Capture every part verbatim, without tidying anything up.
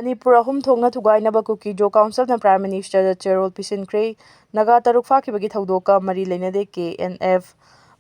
ꯃꯅꯤꯄꯨꯔ ꯑꯍꯨꯝ ꯊꯣꯛꯅ ꯊꯨꯒꯥꯏꯅꯕ ꯀꯨꯀꯤ ꯖꯣ ꯀꯥꯎꯟꯁꯤꯜꯅ ꯄ꯭ꯔꯥꯏꯝ ꯃꯤꯅꯤꯁꯇꯔꯗ ꯆꯦꯔꯣꯜ ꯄꯤꯁꯤꯟꯈ꯭ꯔꯦ꯫ ꯅꯥꯒꯥ ꯇꯔꯨꯛ ꯐꯥꯈꯤꯕꯒꯤ ꯊꯧꯗꯣꯛꯀ ꯃꯔꯤ ꯂꯩꯅꯗꯦ, ꯀꯦ ꯑꯦꯟ ꯑꯦꯐ꯫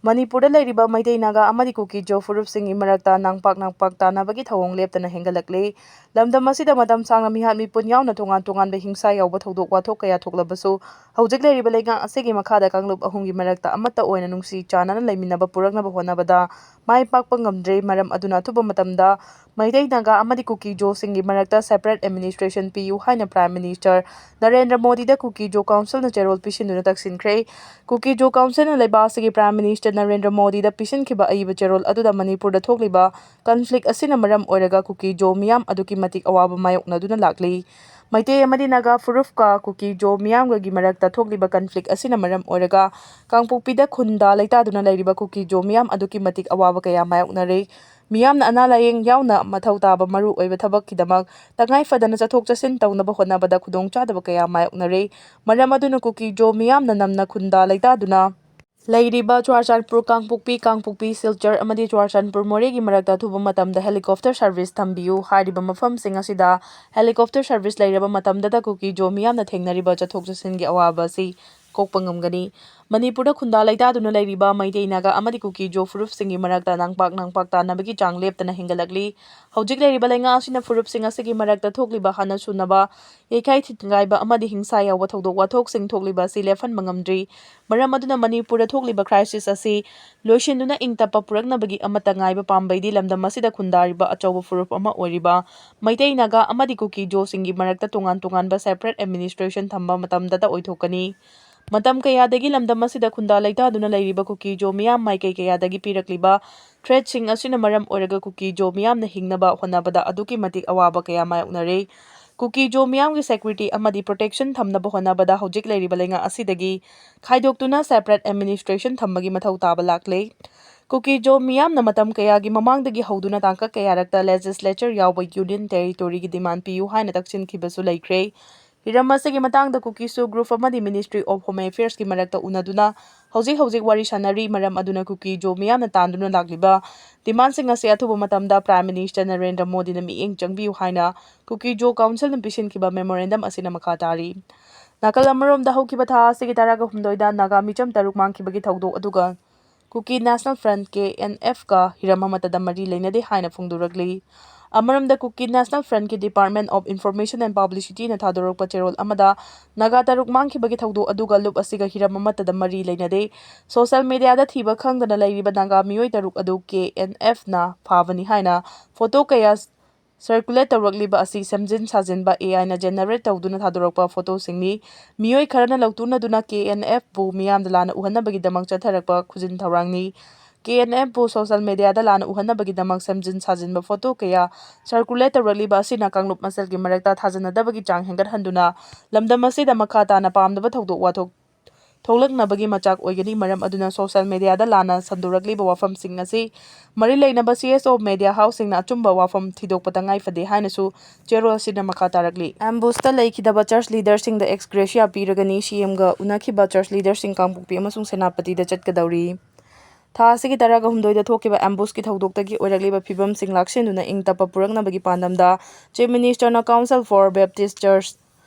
ꯃꯅꯤꯄꯨꯔꯗ ꯂꯩꯔꯤꯕ ꯃꯩꯇꯩ ꯅꯥꯒꯥ ꯑꯃꯗꯤ ꯀꯨꯀꯤ ꯖꯣ ꯐꯨꯔꯨꯞꯁꯤꯡꯒꯤ ꯃꯔꯛꯇ ꯅꯥꯡꯄꯥꯛ ꯅꯥꯡꯄꯥꯛ ꯇꯥꯟꯅꯕꯒꯤ ꯊꯧꯑꯣꯡ ꯂꯦꯞꯇꯅ ꯍꯦꯟꯒꯠꯂꯛꯂꯤ꯫ ꯂꯝꯗꯝ ꯑꯁꯤꯗ ꯃꯇꯝ ꯁꯥꯡꯅ ꯃꯤꯍꯥꯠ ꯃꯤꯄꯨꯟ ꯌꯥꯎꯅ ꯇꯣꯉꯥꯟ ꯇꯣꯉꯥꯟꯕ ꯍꯤꯡꯁꯥ ꯌꯥꯎꯕ ꯊꯧꯗꯣꯛ ꯋꯥꯊꯣꯛ ꯀꯌꯥ ꯊꯣꯛꯂꯕꯁꯨ, ꯍꯧꯖꯤꯛ ꯂꯩꯔꯤꯕ ꯂꯩꯉꯥꯛ ꯑꯁꯤꯒꯤ ꯃꯈꯥꯗ ꯀꯥꯡꯂꯨꯞ ꯑꯍꯨꯝꯒꯤ ꯃꯔꯛꯇ ꯑꯃꯠꯇ ꯑꯣꯏꯅ ꯅꯨꯡꯁꯤ ꯆꯥꯟꯅꯅ ꯂꯩꯃꯤꯟꯅꯕ ꯄꯨꯔꯛꯅꯕ ꯍꯣꯠꯅꯕꯗ ꯃꯥꯏ ꯄꯥꯛꯄ ꯉꯝꯗ꯭ꯔꯦ꯫ ꯃꯔꯝ ꯑꯗꯨꯅ ꯑꯊꯨꯕ ꯃꯇꯝꯗ ꯃꯩꯇꯩ ꯅꯥꯒꯥ ꯑꯃꯗꯤ ꯀꯨꯀꯤ ꯖꯣꯁꯤꯡꯒꯤ ꯃꯔꯛꯇ separate administration ꯄꯤꯌꯨ ꯍꯥꯏꯅ ꯄ꯭ꯔꯥꯏꯝ ꯃꯤꯅꯤꯁꯇꯔ ꯅꯔꯦꯟꯗ꯭ꯔ ꯃꯣꯗꯤꯗ ꯀꯨꯀꯤ ꯖꯣ ꯀꯥꯎꯟꯁꯤꯜꯅ ꯆꯦꯔꯣꯜ ꯄꯤꯁꯤꯟꯗꯨꯅ ꯇꯛꯁꯤꯟꯈ꯭ꯔꯦ꯫ ꯀꯨꯀꯤ ꯖꯣ ꯀꯥꯎꯟꯁꯤꯜꯅ ꯂꯩꯕꯥꯛ ꯑꯁꯤꯒꯤ ꯄ꯭ꯔꯥꯏꯝ ꯃꯤꯅꯤꯁꯇꯔ ꯅꯔꯦꯟꯗ꯭ꯔ ꯃꯣꯗꯤꯗ ꯄꯤꯁꯤꯟꯈꯤꯕ ꯑꯏꯕ ꯆꯦꯔꯣꯜ ꯑꯗꯨꯗ ꯃꯅꯤꯄꯨꯔꯗ ꯊꯣꯛꯂꯤꯕ conflict ꯑꯁꯤꯅ ꯃꯔꯝ ꯑꯣꯏꯔꯒ ꯀꯨꯀꯤ ꯖꯣ ꯃꯤꯌꯥꯝ ꯑꯗꯨꯛꯀꯤ ꯃꯇꯤꯛ ꯑꯋꯥꯕ ꯃꯥꯌꯣꯛꯅꯗꯨꯅ ꯂꯥꯛꯂꯤ꯫ ꯃꯩꯇꯩ ꯑꯃꯗꯤ ꯅꯥꯒꯥ ꯐꯨꯔꯨꯞꯀ ꯀꯨꯀꯤ ꯖꯣ ꯃꯤꯌꯥꯝꯒꯒꯤ ꯃꯔꯛꯇ ꯊꯣꯛꯂꯤꯕ conflict ꯑꯁꯤꯅ ꯃꯔꯝ ꯑꯣꯏꯔꯒ ꯀꯥꯡꯄꯣꯛꯄꯤꯗ ꯈꯨꯟꯗꯥ ꯂꯩꯇꯥꯗꯨꯅ ꯂꯩꯔꯤꯕ ꯀꯨꯀꯤ ꯖꯣ ꯃꯤꯌꯥꯝ ꯑꯗꯨꯛꯀꯤ ꯃꯇꯤꯛ ꯑꯋꯥꯕ ꯀꯌꯥ ꯃꯥꯌꯣꯛꯅꯔꯦ꯫ ꯃꯤꯌꯥꯝꯅ ꯑꯅꯥ ꯂꯥꯌꯦꯡ ꯌꯥꯎꯅ ꯃꯊꯧ ꯇꯥꯕ ꯃꯔꯨ ꯑꯣꯏꯕ ꯊꯕꯛꯀꯤꯗꯃꯛ ꯇꯉꯥꯏ ꯐꯗꯅ ꯆꯠꯊꯣꯛ ꯆꯠꯁꯤꯟ ꯇꯧꯅꯕ ꯍꯣꯠꯅꯕꯗ ꯈꯨꯗꯣꯡꯆꯥꯗꯕ ꯀꯌꯥ ꯃꯥꯌꯣꯛꯅꯔꯦ꯫ ꯃꯔꯝ ꯑꯗꯨꯅ ꯀꯨꯀꯤ ꯖꯣ ꯃꯤꯌꯥꯝꯅ ꯅꯝꯅ ꯈꯨꯟꯗꯥ ꯂꯩꯇꯥꯗꯨꯅ ꯂꯩꯔꯤꯕ ꯆꯨꯔꯥꯆꯥꯟꯄꯨꯔ, ꯀꯥꯡꯄꯣꯛꯄꯤ, ꯀꯥꯡꯄꯣꯛꯄꯤ, ꯁꯤꯜꯆꯔ ꯑꯃꯗꯤ ꯆꯨꯔꯥꯆꯥꯟꯄꯨꯔ ꯃꯣꯔꯦꯒꯤ ꯃꯔꯛꯇ ꯑꯊꯨꯕ ꯃꯇꯝꯗ helicopter service ꯊꯝꯕꯤꯌꯨ꯫ ꯍꯥꯏꯔꯤꯕ ꯃꯐꯝꯁꯤꯡ ꯑꯁꯤꯗ helicopter service ꯂꯩꯔꯕ ꯃꯇꯝꯗꯗ ꯀꯨꯀꯤ ꯖꯣ ꯃꯤꯌꯥꯝꯅ ꯊꯦꯡꯅꯔꯤꯕ ꯆꯠꯊꯣꯛ ꯆꯠꯁꯤꯟꯒꯤ ꯑꯋꯥꯕ ꯑꯁꯤ ꯀꯣꯛꯄ ꯉꯝꯒꯅꯤ꯫ ꯃꯅꯤꯄꯨꯔꯗ ꯈꯨꯟꯗꯥ ꯂꯩꯇꯥꯗꯨꯅ ꯂꯩꯔꯤꯕ ꯃꯩꯇꯩ, ꯅꯥꯒꯥ ꯑꯃꯗꯤ ꯀꯨꯀꯤ ꯖꯣ ꯐꯨꯔꯨꯞꯁꯤꯡꯒꯤ ꯃꯔꯛꯇ ꯅꯥꯡꯄꯥꯛ ꯅꯥꯡꯄꯥꯛ ꯇꯥꯟꯅꯕꯒꯤ ꯆꯥꯡ ꯂꯦꯞꯇꯅ ꯍꯦꯟꯒꯠꯂꯛꯂꯤ꯫ ꯍꯧꯖꯤꯛ ꯂꯩꯔꯤꯕ ꯂꯩꯉꯥꯛ ꯑꯁꯤꯅ ꯐꯨꯔꯨꯞꯁꯤꯡ ꯑꯁꯤꯒꯤ ꯃꯔꯛꯇ ꯊꯣꯛꯂꯤꯕ ꯍꯥꯟꯅ ꯁꯨꯅꯕ, ꯌꯩꯈꯥꯏ ꯊꯤꯟꯒꯥꯏꯕ ꯑꯃꯗꯤ ꯍꯤꯡꯁꯥ ꯌꯥꯎꯕ ꯊꯧꯗꯣꯛ ꯋꯥꯊꯣꯛꯁꯤꯡ ꯊꯣꯛꯂꯤꯕ ꯑꯁꯤ ꯂꯦꯞꯍꯟꯕ ꯉꯝꯗ꯭ꯔꯤ꯫ ꯃꯔꯝ ꯑꯗꯨꯅ ꯃꯅꯤꯄꯨꯔꯗ ꯊꯣꯛꯂꯤꯕ crisis ꯑꯁꯤ ꯂꯣꯏꯁꯤꯟꯗꯨꯅ ꯏꯪ ꯇꯞꯄ ꯄꯨꯔꯛꯅꯕꯒꯤ ꯑꯃꯠꯇ ꯉꯥꯏꯕ ꯄꯥꯝꯕꯩꯗꯤ ꯂꯝꯗꯝ ꯑꯁꯤꯗ ꯈꯨꯟꯗꯥꯔꯤꯕ ꯑꯆꯧꯕ ꯐꯨꯔꯨꯞ ꯑꯃ ꯑꯣꯏꯔꯤꯕ ꯃꯩꯇꯩ, ꯅꯥꯒꯥ ꯑꯃꯗꯤ ꯀꯨꯀꯤ ꯖꯣꯁꯤꯡꯒꯤ ꯃꯔꯛꯇ ꯇꯣꯉꯥꯟ ꯇꯣꯉꯥꯟꯕ separate administration ꯊꯝꯕ ꯃꯇꯝꯗꯇ ꯑꯣꯏꯊꯣꯛꯀꯅꯤ꯫ ꯃꯇꯝ ꯀꯌꯥꯗꯒꯤ ꯂꯝꯗꯝ ꯑꯁꯤꯗ ꯈꯨꯟꯗꯥ ꯂꯩꯇꯥꯗꯨꯅ ꯂꯩꯔꯤꯕ ꯀꯨꯀꯤ ꯖꯣ ꯃꯤꯌꯥꯝ ꯃꯥꯏꯀꯩ ꯀꯌꯥꯗꯒꯤ ꯄꯤꯔꯛꯂꯤꯕ threatꯁꯤꯡ ꯑꯁꯤꯅ ꯃꯔꯝ ꯑꯣꯏꯔꯒ ꯀꯨꯀꯤ ꯖꯣ ꯃꯤꯌꯥꯝꯅ ꯍꯤꯡꯅꯕ ꯍꯣꯠꯅꯕꯗ ꯑꯗꯨꯛꯀꯤ ꯃꯇꯤꯛ ꯑꯋꯥꯕ ꯀꯌꯥ ꯃꯥꯌꯣꯛꯅꯔꯦ꯫ ꯀꯨꯀꯤ ꯖꯣ ꯃꯤꯌꯥꯝꯒꯤ security ꯑꯃꯗꯤ protection ꯊꯝꯅꯕ ꯍꯣꯠꯅꯕꯗ ꯍꯧꯖꯤꯛ ꯂꯩꯔꯤꯕ ꯂꯩꯉꯥꯛ ꯑꯁꯤꯗꯒꯤ ꯈꯥꯏꯗꯣꯛꯇꯨꯅ separate administration ꯊꯝꯕꯒꯤ ꯃꯊꯧ ꯇꯥꯕ ꯂꯥꯛꯂꯦ꯫ ꯀꯨꯀꯤ ꯖꯣ ꯃꯤꯌꯥꯝꯅ ꯃꯇꯝ ꯀꯌꯥꯒꯤ ꯃꯃꯥꯡꯗꯒꯤ ꯍꯧꯗꯨꯅ ꯇꯥꯡꯀꯛ ꯀꯌꯥꯔꯛꯇ legislature ꯌꯥꯎꯕ union territoryꯒꯤ demand ꯄꯤꯌꯨ ꯍꯥꯏꯅ ꯇꯛꯁꯤꯟꯈꯤꯕꯁꯨ ꯂꯩꯈ꯭ꯔꯦ꯫ ꯍꯤꯔꯝ ꯑꯁꯤꯒꯤ ꯃꯇꯥꯡꯗ ꯀꯨꯀꯤꯁꯨ group ꯑꯃꯗꯤ Ministry of Home Affairsꯀꯤ ꯃꯔꯛꯇ ꯎꯅꯗꯨꯅ ꯍꯧꯖꯤꯛ ꯍꯧꯖꯤꯛ ꯋꯥꯔꯤ ꯁꯥꯟꯅꯔꯤ꯫ ꯃꯔꯝ ꯑꯗꯨꯅ ꯀꯨꯀꯤ ꯖꯣ ꯃꯤꯌꯥꯝꯅ ꯇꯥꯟꯗꯨꯅ ꯂꯥꯛꯂꯤꯕ ꯗꯤꯃꯥꯟꯁꯤꯡ ꯑꯁꯤ ꯑꯊꯨꯕ ꯃꯇꯝꯗ ꯄ꯭ꯔꯥꯏꯝ ꯃꯤꯅꯤꯁꯇꯔ ꯅꯔꯦꯟꯗ꯭ꯔ ꯃꯣꯗꯤꯅ ꯃꯤꯠꯌꯦꯡ ꯆꯪꯕꯤꯌꯨ ꯍꯥꯏꯅ ꯀꯨꯀꯤ ꯖꯣ ꯀꯥꯎꯟꯁꯤꯜꯅ ꯄꯤꯁꯤꯟꯈꯤꯕ ꯃꯦꯃꯣꯔꯦꯟꯗꯝ ꯑꯁꯤꯅ ꯃꯈꯥ ꯇꯥꯔꯤ꯫ ꯅꯥꯀꯜ ꯑꯃꯔꯣꯝꯗ, ꯍꯧꯈꯤꯕ ꯊꯥ ꯑꯁꯤꯒꯤ ꯇꯔꯥꯒ ꯍꯨꯝꯗꯣꯏꯗ ꯅꯥꯒꯥ ꯃꯤꯆꯝ ꯇꯔꯨꯛ ꯃꯥꯡꯈꯤꯕꯒꯤ ꯊꯧꯗꯣꯛ ꯑꯗꯨꯒ Kuki national front, K N ꯑꯦꯐꯀ ꯍꯤꯔꯝ ꯑꯃꯠꯇꯗ ꯃꯔꯤ ꯂꯩꯅꯗꯦ ꯍꯥꯏꯅ ꯐꯣꯡꯗꯣꯔꯛꯂꯤ꯫ ꯑꯃꯔꯣꯝꯗ, ꯀꯨꯀꯤ ꯅꯦꯁꯅꯦꯜ ꯐ꯭ꯔꯟꯠꯀꯤ Department of Information and Publicityꯅ ꯊꯥꯗꯣꯔꯛꯄ ꯆꯦꯔꯣꯜ ꯑꯃꯗ ꯅꯥꯒꯥ ꯇꯔꯨꯛ ꯃꯥꯡꯈꯤꯕꯒꯤ ꯊꯧꯗꯣꯛ ꯑꯗꯨꯒ ꯂꯨꯞ ꯑꯁꯤꯒ ꯍꯤꯔꯝ ꯑꯃꯠꯇꯗ ꯃꯔꯤ ꯂꯩꯅꯗꯦ꯫ ꯁꯣꯁꯤꯌꯦꯜ ꯃꯤꯗꯤꯌꯥꯗ ꯊꯤꯕ ꯈꯪꯗꯅ ꯂꯩꯔꯤꯕ ꯅꯥꯒꯥ ꯃꯤꯑꯣꯏ ꯇꯔꯨꯛ ꯑꯗꯨ ꯀꯦ ꯑꯦꯟ ꯑꯦꯐꯅ ꯐꯥꯕꯅꯤ ꯍꯥꯏꯅ ꯐꯣꯇꯣ ꯀꯌꯥ ꯁꯔꯀꯨꯂꯦꯠ ꯇꯧꯔꯛꯂꯤꯕ ꯑꯁꯤ ꯁꯦꯝꯖꯤꯟ ꯁꯥꯖꯤꯟꯕ, ꯑꯦ ꯑꯥꯏꯅ ꯖꯦꯅꯦꯔꯦꯠ ꯇꯧꯗꯨꯅ ꯊꯥꯗꯣꯔꯛꯄ ꯐꯣꯇꯣꯁꯤꯡꯅꯤ꯫ ꯃꯤꯑꯣꯏ ꯈꯔꯅ ꯂꯧꯇꯨꯅꯗꯨꯅ ꯀꯦ ꯑꯦꯟ ꯑꯦꯐꯄꯨ ꯃꯤꯌꯥꯝꯗ ꯂꯥꯟꯅ ꯎꯍꯟꯅꯕꯒꯤꯗꯃꯛ ꯆꯠꯊꯔꯛꯄ ꯈꯨꯖꯤꯟ ꯊꯧꯔꯥꯡꯅꯤ꯫ ꯀꯦ ꯑꯦꯟ ꯑꯦꯐꯄꯨ ꯁꯣꯁꯤꯌꯦꯜ ꯃꯤꯗꯤꯌꯥꯗ ꯂꯥꯟꯅ ꯎꯍꯟꯅꯕꯒꯤꯗꯃꯛ ꯁꯦꯝꯖꯤꯟ ꯁꯥꯖꯤꯟꯕ ꯐꯣꯇꯣ ꯀꯌꯥ ꯁꯔꯀꯨꯂꯦꯠ ꯇꯧꯔꯛꯂꯤꯕ ꯑꯁꯤꯅ ꯀꯥꯡꯂꯨꯞ ꯃꯁꯦꯜꯒꯤ ꯃꯔꯛꯇ ꯊꯥꯖꯅꯗꯕꯒꯤ ꯆꯥꯡ ꯍꯦꯟꯒꯠꯍꯟꯗꯨꯅ ꯂꯝꯗꯝ ꯑꯁꯤꯗ ꯃꯈꯥ ꯇꯥꯅ ꯄꯥꯝꯗꯕ ꯊꯧꯗꯣꯛ ꯋꯥꯊꯣꯛ ꯊꯣꯛꯂꯛꯅꯕꯒꯤ ꯃꯆꯥꯛ ꯑꯣꯏꯒꯅꯤ꯫ ꯃꯔꯝ ꯑꯗꯨꯅ ꯁꯣꯁꯤꯌꯦꯜ ꯃꯤꯗꯤꯌꯥꯗ ꯂꯥꯟꯅ ꯁꯟꯗꯣꯔꯛꯂꯤꯕ ꯋꯥꯐꯝꯁꯤꯡ ꯑꯁꯤ ꯃꯔꯤ ꯂꯩꯅꯕ ꯁꯤ ꯑꯦꯁ ꯑꯣ ꯃꯤꯗꯤꯌꯥ ꯍꯥꯎꯁꯁꯤꯡꯅ ꯑꯆꯨꯝꯕ ꯋꯥꯐꯝ ꯊꯤꯗꯣꯛꯄ ꯇꯉꯥꯏ ꯐꯗꯦ ꯍꯥꯏꯅꯁꯨ ꯆꯦꯔꯣꯜ ꯑꯁꯤꯅ ꯃꯈꯥ ꯇꯥꯔꯛꯂꯤ꯫ ꯑꯦꯝꯕꯨꯁꯇ ꯂꯩꯈꯤꯗꯕ ꯆꯔꯆ ꯂꯤꯗꯔꯁꯤꯡꯗ ꯑꯦꯛꯁ ꯒ꯭ꯔꯦꯁꯤꯌꯥ ꯄꯤꯔꯒꯅꯤ꯫ ꯁꯤ ꯑꯦꯝꯒ ꯎꯅꯈꯤꯕ ꯆꯔꯆ ꯂꯤꯗꯔꯁꯤꯡ ꯀꯥꯡꯄꯣꯛꯄꯤ ꯑꯃꯁꯨꯡ ꯁꯦꯅꯥꯄꯇꯤꯗ ꯆꯠꯀꯗꯧꯔꯤ꯫ ꯊꯥ ꯑꯁꯤꯒꯤ ꯇꯔꯥꯒ ꯍꯨꯝꯗꯣꯏꯗ ꯊꯣꯛꯈꯤꯕ ꯑꯦꯝꯕꯨꯁꯀꯤ ꯊꯧꯗꯣꯛꯇꯒꯤ ꯑꯣꯏꯔꯛꯂꯤꯕ ꯐꯤꯕꯝꯁꯤꯡ ꯂꯥꯛꯁꯤꯟꯗꯨꯅ ꯏꯪ ꯇꯞꯄ ꯄꯨꯔꯛꯅꯕꯒꯤ ꯄꯥꯟꯗꯝꯗ Chief Minister ꯅ Council for Baptist Church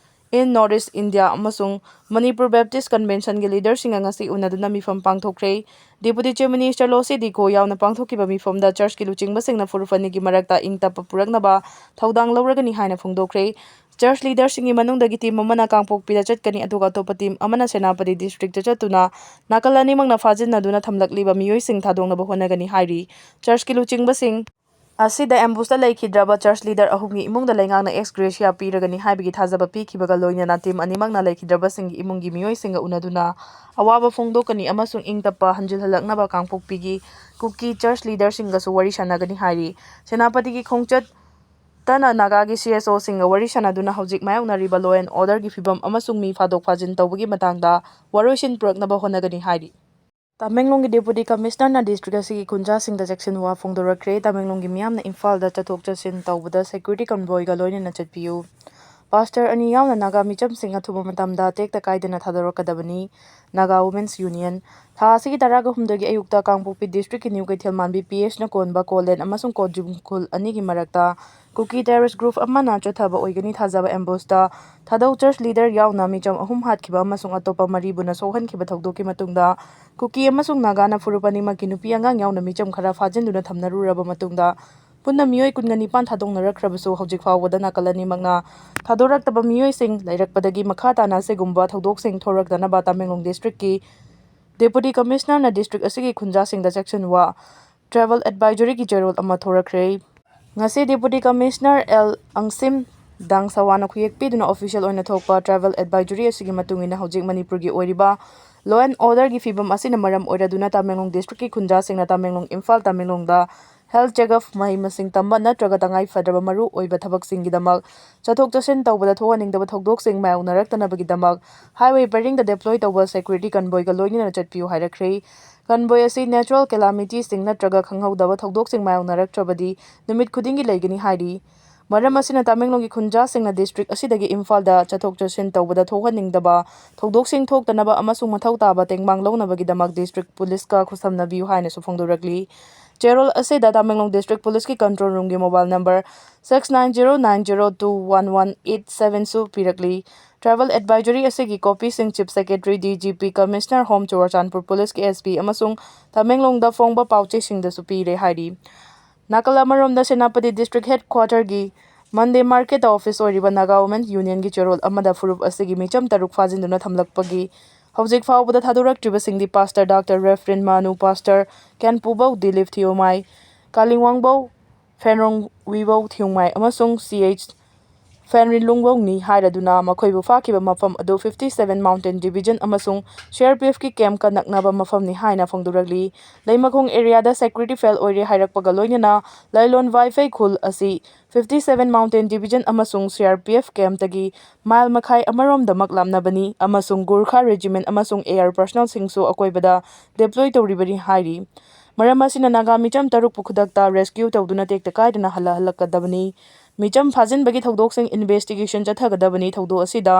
in North East India ꯑꯃꯁꯨꯡ ꯃꯅꯤꯄꯨꯔ ꯕꯦꯞꯇꯤꯁ ꯀꯟꯚꯦꯟꯁꯟꯒꯤ ꯂꯤꯗꯔꯁꯤꯡꯒ ꯉꯁꯤ ꯎꯅꯗꯨꯅ ꯃꯤꯐꯝ ꯄꯥꯡꯊꯣꯛꯈ꯭ꯔꯦ꯫ Deputy Chief Minister ꯂꯣꯁꯤ ꯗꯤꯀꯣ ꯌꯥꯎꯅ ꯄꯥꯡꯊꯣꯛꯈꯤꯕ ꯃꯤꯐꯝꯗ ꯆꯔꯆꯀꯤ ꯂꯨꯆꯤꯡꯕꯁꯤꯡꯅ ꯐꯨꯔꯨꯞ ꯑꯅꯤꯒꯤ ꯃꯔꯛꯇ ꯏꯪ ꯇꯞꯄ ꯄꯨꯔꯛꯅꯕ ꯊꯧꯗꯥꯡ ꯂꯧꯔꯒꯅꯤ ꯍꯥꯏꯅ ꯐꯣꯡꯗꯣꯛꯈ꯭ꯔꯦ꯫ ꯆꯔꯆ ꯂꯤꯗꯔꯁꯤꯡꯒꯤ ꯃꯅꯨꯡꯗꯒꯤ ꯇꯤꯝ ꯑꯃꯅ ꯀꯥꯡꯄꯣꯛꯄꯤꯗ ꯆꯠꯀꯅꯤ, ꯑꯗꯨꯒ ꯑꯇꯣꯞꯄ ꯇꯤꯝ ꯑꯃꯅ ꯁꯦꯅꯥꯄꯇꯤ ꯗꯤꯁꯇ꯭ꯔꯤꯛꯇ ꯆꯠꯇꯨꯅ ꯅꯥꯀꯜ ꯑꯅꯤꯃꯛꯅ ꯐꯥꯖꯤꯟꯅꯗꯨꯅ ꯊꯝꯂꯛꯂꯤꯕ ꯃꯤꯑꯣꯏꯁꯤꯡ ꯊꯥꯗꯣꯛꯅꯕ ꯍꯣꯠꯅꯒꯅꯤ ꯍꯥꯏꯔꯤ꯫ ꯆꯔꯆꯀꯤ ꯂꯨꯆꯤꯡꯕꯁꯤꯡ ꯑꯁꯤꯗ ꯑꯦꯝꯕꯨꯁꯇ ꯂꯩꯈꯤꯗ꯭ꯔꯕ ꯆꯔꯆ ꯂꯤꯗꯔ ꯑꯍꯨꯝꯒꯤ ꯏꯃꯨꯡꯗ ꯂꯩꯉꯥꯛꯅ ꯑꯦꯛꯁ ꯒ꯭ꯔꯦꯁꯤꯌꯥ ꯄꯤꯔꯒꯅꯤ ꯍꯥꯏꯕꯒꯤ ꯊꯥꯖꯕ ꯄꯤꯈꯤꯕꯒ ꯂꯣꯏꯅꯅ ꯇꯤꯝ ꯑꯅꯤꯃꯛꯅ ꯂꯩꯈꯤꯗ꯭ꯔꯕꯁꯤꯡꯒꯤ ꯏꯃꯨꯡꯒꯤ ꯃꯤꯑꯣꯏꯁꯤꯡꯒ ꯎꯅꯗꯨꯅ ꯑꯋꯥꯕ ꯐꯣꯡꯗꯣꯛꯀꯅꯤ ꯑꯃꯁꯨꯡ ꯏꯪ ꯇꯞꯄ ꯍꯟꯖꯤꯜꯍꯜꯂꯛꯅꯕ ꯀꯥꯡꯄꯣꯛꯄꯤꯒꯤ ꯀꯨꯀꯤ ꯆꯔꯆ ꯂꯤꯗꯔꯁꯤꯡꯒꯁꯨ ꯋꯥꯔꯤ ꯁꯥꯟꯅꯒꯅꯤ ꯍꯥꯏꯔꯤ꯫ ꯁꯦꯅꯥꯄꯇꯤꯒꯤ ꯈꯣꯡꯆꯠ ꯇꯅ ꯅꯥꯒꯥꯒꯤ ꯁꯤ ꯑꯦꯁ ꯑꯣꯁꯤꯡꯒ ꯋꯥꯔꯤ ꯁꯥꯟꯅꯗꯨꯅ ꯍꯧꯖꯤꯛ ꯃꯥꯌꯣꯛꯅꯔꯤꯕ law and order ꯒꯤ ꯐꯤꯕꯝ ꯑꯃꯁꯨꯡ ꯃꯤ ꯐꯥꯗꯣꯛ ꯐꯥꯖꯤꯟ ꯇꯧꯕꯒꯤ ꯃꯇꯥꯡꯗ ꯋꯥꯔꯣꯏꯁꯤꯟ ꯄꯨꯔꯛꯅꯕ ꯍꯣꯠꯅꯒꯅꯤ ꯍꯥꯏꯔꯤ꯫ ꯇꯃꯦꯡꯂꯣꯡꯒꯤ Deputy Commissioner ꯅ ꯗꯤꯁꯇ꯭ꯔꯤꯛ ꯑꯁꯤꯒꯤ ꯈꯨꯟꯖꯥꯁꯤꯡꯗ ꯆꯦꯛꯁꯤꯟ ꯋꯥ ꯐꯣꯡꯗꯣꯔꯛꯈ꯭ꯔꯦ꯫ ꯇꯃꯦꯡꯂꯣꯡꯒꯤ ꯃꯤꯌꯥꯝꯅ ꯏꯝꯐꯥꯜꯗ ꯆꯠꯊꯣꯛ ꯆꯠꯁꯤꯟ ꯇꯧꯕꯗ security convoy ꯒ ꯂꯣꯏꯅꯅ ꯆꯠꯄꯤꯌꯨ꯫ ꯄꯥꯁꯇꯔ ꯑꯅꯤ ꯌꯥꯎꯅ ꯅꯥꯒꯥ ꯃꯤꯆꯝꯁꯤꯡ ꯑꯊꯨꯕ ꯃꯇꯝꯗ ꯇꯦꯛꯇ ꯀꯥꯏꯗꯅ ꯊꯥꯗꯣꯔꯛꯀꯗꯕꯅꯤ꯫ Naga women's union. ꯊꯥ ꯑꯁꯤꯒꯤ ꯇꯔꯥꯒ ꯍꯨꯝꯗꯣꯏꯒꯤ ꯑꯌꯨꯛꯇ ꯀꯥꯡꯄꯣꯛꯄꯤ ꯗꯤꯁꯇ꯭ꯔꯤꯛꯀꯤ ꯅ꯭ꯌꯨ ꯀꯩꯊꯦꯜ ꯃꯥꯟꯕꯤ ꯄꯤ ꯑꯦꯁꯅ ꯀꯣꯟꯕ ꯀꯣꯂꯦꯟ ꯑꯃꯁꯨꯡ ꯀꯣꯠꯖꯨꯝ ꯈꯨꯜ ꯑꯅꯤꯒꯤ ꯃꯔꯛꯇ ꯀꯨꯀꯤ ꯇꯦꯔꯣꯔꯤꯁ ꯒ꯭ꯔꯨꯞ ꯑꯃꯅ ꯆꯠꯊꯕ ꯑꯣꯏꯒꯅꯤ ꯊꯥꯖꯕ ꯑꯦꯝꯕꯨꯁꯇ ꯊꯥꯗꯧ ꯆꯔꯆ ꯂꯤꯗꯔ ꯌꯥꯎꯅ ꯃꯤꯆꯝ ꯑꯍꯨꯝ ꯍꯥꯠꯈꯤꯕ ꯑꯃꯁꯨꯡ ꯑꯇꯣꯞꯄ ꯃꯔꯤꯕꯨꯅ ꯁꯣꯛꯍꯟꯈꯤꯕ ꯊꯧꯗꯣꯛꯀꯤ ꯃꯇꯨꯡꯗ ꯀꯨꯀꯤ ꯑꯃꯁꯨꯡ ꯅꯥꯒꯥꯅ ꯐꯨꯔꯨꯞ ꯑꯅꯤꯃꯛꯀꯤ ꯅꯨꯄꯤ ꯑꯉꯥꯡ ꯌꯥꯎꯅ ꯃꯤꯆꯝ ꯈꯔ ꯐꯥꯖꯤꯟꯗꯨꯅ ꯊꯝꯅꯔꯨꯔꯕ ꯃꯇꯨꯡꯗ ꯄꯨꯟꯅ ꯃꯤꯑꯣꯏ ꯀꯨꯟꯒ ꯅꯤꯄꯥꯟ ꯊꯥꯗꯣꯛꯅꯔꯛꯈ꯭ꯔꯕꯁꯨ ꯍꯧꯖꯤꯛ ꯐꯥꯎꯕꯗ ꯅꯥꯀꯜ ꯑꯅꯤꯃꯛꯅ ꯊꯥꯗꯣꯔꯛꯇꯕ ꯃꯤꯑꯣꯏꯁꯤꯡ ꯂꯩꯔꯛꯄꯗꯒꯤ ꯃꯈꯥ ꯇꯥꯅ ꯑꯁꯤꯒꯨꯝꯕ ꯊꯧꯗꯣꯛꯁꯤꯡ ꯊꯣꯔꯛꯇꯅꯕ ꯇꯃꯦꯡꯂꯣꯡ ꯗꯤꯁꯇ꯭ꯔꯤꯛꯀꯤ ꯗꯦꯄꯨꯇꯤ ꯀꯃꯤꯁꯅꯔꯅ ꯗꯤꯁꯇ꯭ꯔꯤꯛ ꯑꯁꯤꯒꯤ ꯈꯨꯟꯖꯥꯁꯤꯡꯗ ꯆꯦꯛꯁꯤꯟꯋꯥ ꯇ꯭ꯔꯥꯚꯦꯜ ꯑꯦꯗꯚꯥꯏꯖꯔꯤꯒꯤ ꯆꯦꯔꯣꯜ ꯑꯃ ꯊꯣꯔꯛꯈ꯭ꯔꯦ꯫ ꯉꯁꯤ ꯗꯦꯄꯨꯇꯤ ꯀꯃꯤꯁꯅꯔ ꯑꯦꯜ ꯑꯪꯁꯤꯝ ꯗꯥꯡꯁꯋꯥꯅ ꯈꯨꯌꯦꯛ ꯄꯤꯗꯨꯅ ꯑꯣꯐꯤꯁꯤꯌꯦꯜ ꯑꯣꯏꯅ ꯊꯣꯛꯄ ꯇ꯭ꯔꯥꯚꯦꯜ ꯑꯦꯗꯚꯥꯏꯖꯔꯤ ꯑꯁꯤꯒꯤ ꯃꯇꯨꯡ ꯏꯟꯅ ꯍꯧꯖꯤꯛ ꯃꯅꯤꯄꯨꯔꯒꯤ ꯑꯣꯏꯔꯤꯕ law and order ꯒꯤ ꯐꯤꯕꯝ ꯑꯁꯤꯅ ꯃꯔꯝ ꯑꯣꯏꯔꯗꯨꯅ ꯇꯃꯦꯡꯂꯣꯡ ꯗꯤꯁꯇ꯭ꯔꯤꯛꯀꯤ ꯈꯨꯟꯖꯥꯁꯤꯡꯅ ꯇꯃꯦꯡꯂꯣꯡ ꯏꯝꯐꯥꯜ ꯇꯃꯦꯡꯂꯣꯡꯗ health checkup, ꯃꯍꯩ ꯃꯁꯤꯡ ꯇꯝꯕ ꯅꯠꯇ꯭ꯔꯒ ꯇꯉꯥꯏ ꯐꯗ꯭ꯔꯕ ꯃꯔꯨ ꯑꯣꯏꯕ ꯊꯕꯛꯁꯤꯡꯒꯤꯗꯃꯛ ꯆꯠꯊꯣꯛ ꯆꯠꯁꯤꯟ ꯇꯧꯕꯗ ꯊꯣꯛꯍꯟꯅꯤꯡꯗꯕ ꯊꯧꯗꯣꯛꯁꯤꯡ ꯃꯥꯌꯣꯛꯅꯔꯛꯇꯅꯕꯒꯤꯗꯃꯛ highway ꯄꯔꯤꯡꯗ deploy ꯇꯧꯕ security convoy ꯒ ꯂꯣꯏꯅꯅ ꯆꯠꯄꯤꯌꯨ ꯍꯥꯏꯔꯛꯈ꯭ꯔꯦ꯫ Convoy ꯑꯁꯤ natural calamity ꯁꯤꯡ ꯅꯠꯇ꯭ꯔꯒ ꯈꯪꯍꯧꯗꯕ ꯊꯧꯗꯣꯛꯁꯤꯡ ꯃꯥꯌꯣꯛꯅꯔꯛꯇ꯭ꯔꯕꯗꯤ ꯅꯨꯃꯤꯠ ꯈꯨꯗꯤꯡꯒꯤ ꯂꯩꯒꯅꯤ ꯍꯥꯏꯔꯤ꯫ ꯃꯔꯝ ꯑꯁꯤꯅ ꯇꯃꯦꯡꯂꯣꯡꯒꯤ ꯈꯨꯟꯖꯥꯁꯤꯡꯅ ꯗꯤꯁꯇ꯭ꯔꯤꯛ ꯑꯁꯤꯗꯒꯤ ꯏꯝꯐꯥꯜꯗ ꯆꯠꯊꯣꯛ ꯆꯠꯁꯤꯟ ꯇꯧꯕꯗ ꯊꯣꯛꯍꯟꯅꯤꯡꯗꯕ ꯊꯧꯗꯣꯛꯁꯤꯡ ꯊꯣꯛꯇꯅꯕ ꯑꯃꯁꯨꯡ ꯃꯊꯧ ꯇꯥꯕ ꯇꯦꯡꯕꯥꯡ ꯂꯧꯅꯕꯒꯤꯗꯃꯛ ꯗꯤꯁꯇ꯭ꯔꯤꯛ ꯄꯨꯂꯤꯁꯀ ꯈꯨꯠꯁꯝꯅꯕꯤꯌꯨ ꯍꯥꯏꯅꯁꯨ ꯐꯣꯡꯗꯣꯔꯛꯂꯤ꯫ ꯆꯦꯔꯣꯜ ꯑꯁꯤꯗ ꯇꯃꯦꯡꯂꯣꯡ ꯗꯤꯁꯇ꯭ꯔꯤꯛ ꯄꯨꯂꯤꯁꯀꯤ ꯀꯟꯇ꯭ꯔꯣꯜ ꯔꯨꯝꯒꯤ mobile number six nine zero nine zero two one one eight seven ꯁꯨ ꯄꯤꯔꯛꯂꯤ꯫ ꯇ꯭ꯔꯥꯚꯦꯜ ꯑꯦꯗꯚꯥꯏꯖꯔꯤ ꯑꯁꯤꯒꯤ ꯀꯣꯄꯤꯁꯤꯡ chief secretary, D G P, commissioner home, Churachandpur ꯄꯨꯂꯤꯁꯀꯤ ꯑꯦꯁ ꯄꯤ ꯑꯃꯁꯨꯡ ꯇꯃꯦꯡꯂꯣꯡꯗ ꯐꯣꯡꯕ ꯄꯥꯎꯆꯦꯁꯤꯡꯗꯁꯨ ꯄꯤꯔꯦ ꯍꯥꯏꯔꯤ꯫ ꯅꯥꯀꯜ ꯑꯃꯔꯣꯝꯗ ꯁꯦꯅꯥꯄꯇꯤ ꯗꯤꯁꯇ꯭ꯔꯤꯛ ꯍꯦꯗ ꯀ꯭ꯋꯥꯇꯔꯒꯤ ꯃꯟꯗꯦ ꯃꯥꯔꯀꯦꯠꯇ ꯑꯣꯐꯤꯁ ꯑꯣꯏꯔꯤꯕ ꯅꯥꯒꯥ ꯋꯨꯃꯦꯟ ꯌꯨꯅꯤꯌꯟꯒꯤ ꯆꯦꯔꯣꯜ ꯑꯃꯗ ꯐꯨꯔꯨꯞ ꯑꯁꯤꯒꯤ ꯃꯤꯆꯝ ꯇꯔꯨꯛ ꯐꯥꯖꯤꯟꯗꯨꯅ ꯊꯝꯂꯛꯄꯒꯤ ꯍꯧꯖꯤꯛ ꯐꯥꯎꯕꯗ ꯊꯥꯗꯣꯔꯛꯇ꯭ꯔꯤꯕꯁꯤꯡꯗꯤ ꯄꯥꯁꯇꯔ ꯗꯥꯛꯇꯔ ꯔꯦꯐꯔꯦꯟ ꯃꯥꯅꯨ, ꯄꯥꯁꯇꯔ ꯀꯦꯟꯄꯨꯕꯧ ꯗꯤꯂꯤꯞ ꯊꯤꯌꯣꯃꯥꯏ, ꯀꯥꯂꯤꯡꯋꯥꯡꯕꯧ ꯐꯦꯟꯔꯣꯡ ꯋꯤꯕꯧ ꯊꯤꯌꯣꯃꯥꯏ ꯑꯃꯁꯨꯡ ꯁꯤ ꯑꯩꯆ ꯐꯦꯟꯔꯤꯟ ꯂꯨꯡꯕꯧꯅꯤ ꯍꯥꯏꯔꯗꯨꯅ ꯃꯈꯣꯏꯕꯨ ꯐꯥꯈꯤꯕ ꯃꯐꯝ ꯑꯗꯨ fifty seven Mountain Division ꯑꯃꯁꯨꯡ ꯁꯤ ꯑꯥꯔ ꯄꯤ ꯑꯦꯐꯀꯤ ꯀꯦꯝꯞꯀ ꯅꯛꯅꯕ ꯃꯐꯝꯅꯤ ꯍꯥꯏꯅ ꯐꯣꯡꯗꯣꯔꯛꯂꯤ꯫ ꯂꯩꯃꯈꯣꯡ ꯑꯦꯔꯤꯌꯥꯗ ꯁꯦꯀ꯭ꯌꯨꯔꯤꯇꯤ ꯐꯦꯜ ꯑꯣꯏꯔꯦ ꯍꯥꯏꯔꯛꯄꯒ ꯂꯣꯏꯅꯅ ꯂꯥꯏꯂꯣꯟ ꯋꯥꯏꯐꯩ ꯈꯨꯜ ꯑꯁꯤ fifty seven Mountain Division ꯑꯃꯁꯨꯡ ꯁꯤ ꯑꯥꯔ ꯄꯤ ꯑꯦꯐ ꯀꯦꯝꯞꯇꯒꯤ ꯃꯥꯏꯜ ꯃꯈꯥꯏ ꯑꯃꯔꯣꯝꯗꯃꯛ ꯂꯥꯞꯅꯕꯅꯤ ꯑꯃꯁꯨꯡ ꯒꯨꯔꯈꯥ ꯔꯦꯖꯤꯃꯦꯟꯠ ꯑꯃꯁꯨꯡ ꯑꯦꯌꯔ ꯄꯔꯁꯅꯦꯜꯁꯤꯡꯁꯨ ꯑꯀꯣꯏꯕꯗ ꯗꯤꯄ꯭ꯂꯣꯏ ꯇꯧꯔꯤꯕꯅꯤ ꯍꯥꯏꯔꯤ꯫ ꯃꯔꯝ ꯑꯁꯤꯅ ꯅꯥꯒꯥ ꯃꯤꯆꯝ ꯇꯔꯨꯛꯄꯨ ꯈꯨꯗꯛꯇ ꯔꯦꯁꯀ꯭ꯌꯨ ꯇꯧꯗꯨꯅ ꯇꯦꯛꯇ ꯀꯥꯏꯗꯅ ꯍꯜꯂꯍꯜꯂꯛꯀꯗꯕꯅꯤ꯫ ꯃꯤꯆꯝ ꯐꯥꯖꯤꯟꯕꯒꯤ ꯊꯧꯗꯣꯛꯁꯤꯡ ꯏꯟꯚꯦꯁꯇꯤꯒꯦꯁꯟ ꯆꯠꯊꯒꯗꯕꯅꯤ꯫ ꯊꯧꯗꯣꯛ ꯑꯁꯤꯗ